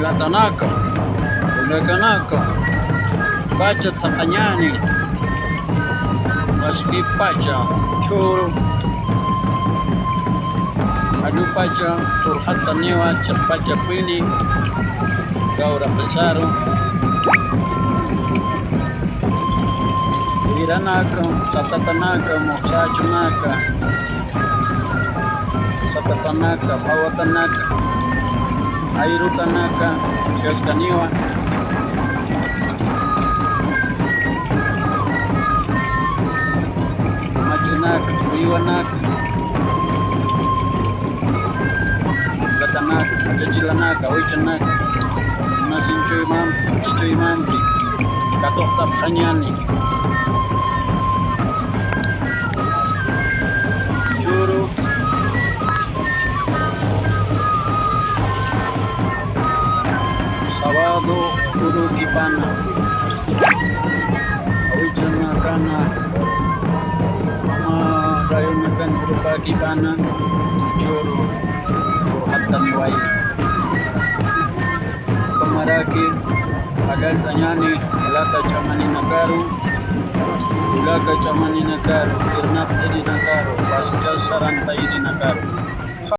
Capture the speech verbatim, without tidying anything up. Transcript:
Tatanaka, ulakanaka, pacha thaqañani, maskipacha, churu, alupacha, turxataniwa, chiqpacha pini, gawra pesaru, wiranaka, satatanaka, muxsachunaka, satatanaka, phawatanaka, ayrutanaka, kaskaniwa, machinaka, wiwanaka, latanaka, achachilanaka, awichanaka, masinchuymampi, chichuymampi, katuqtapxañani. Churu, sábado, churu kipana. Awichanakana, mama rayunakan urupakipana, churu, urxataniway. Kamaraki, akantañani, lata ch'amaninakaru, ulaka ch'amaninakaru, irnap irinakaru, pascha saranta irinakaru.